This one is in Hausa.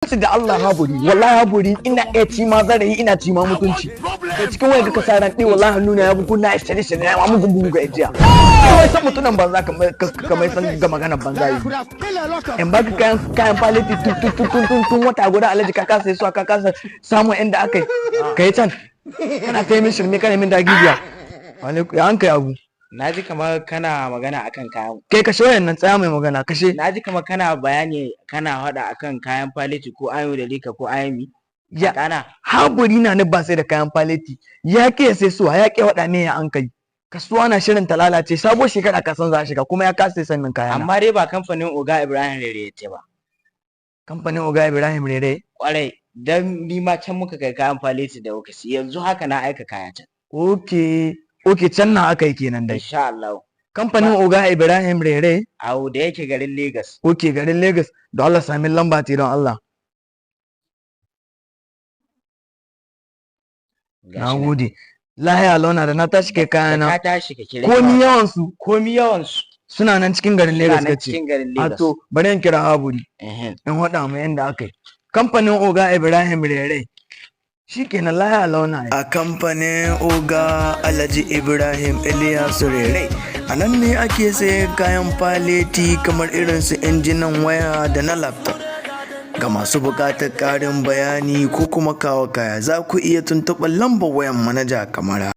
Rantsi da Allah haburi, wallahi haburi, ina iya ci ma zarayi, ina ci ma mutunci. Da cikin waya ka sa ran ɗi, wallahi hannuna ya bugu na shirye shirye na mugun bugu ga ijiya. Kai san mutunan banza kamar san ga maganar banza yi. In baka kayan paleti tun tun tun tun tun wata guda, Alhaji, ka kasa su, ka kasa samun inda aka yi. Kai can kana ta yi min shirme, kana min dagijiya. Ya an kai abu? Na ji kamar kana magana akan kayan. Kai, kashe wayan nan, tsaya mai magana, kashe. Na ji kamar kana bayani, kana faɗa akan kayan paleti ko ayo da lika ko ayami. Ya kana. Haburi na ni ba sai da kayan paleti ya ke sai suwa ya ke waɗa me ya an kai. Kasuwa na shirin ta lalace, sabuwar shekara ka san za a shiga, kuma ya kasa san min kaya. Amma dai ba kamfanin Oga Ibrahim Rere ya ba. Kamfanin Oga Ibrahim Rere? Kwarai, dan ni ma can muka kai kayan paleti da kuka. Yanzu haka na aika kaya can. Okay, can na aka yi kenan dai. Insha Allah. Kamfanin Oga Ibrahim Rere. Awo, da yake garin Lagos. Okay, garin Lagos. Don Allah sami lamba ce, don Allah. Na gode. Lahiya launa da na tashi kai kayana. Ka tashi ka kira. Komi yawan su. Komi yawan su. Suna nan cikin garin Lagos kace. Cikin garin Lagos. A to, bari in kira Haburi. In haɗa mu yanda aka yi. Kamfanin Oga Ibrahim Rere. Shikenan, lahiya launa. A kamfanin Oga Alhaji Ibrahim Ilyasu Rere. A nan ne ake sayan kayan faleti kamar irin su injinan waya da na laptop. Ga masu buƙatar ƙarin bayani ko kuma kawo kaya, za ku iya tuntuɓar lambar wayan manaja kamar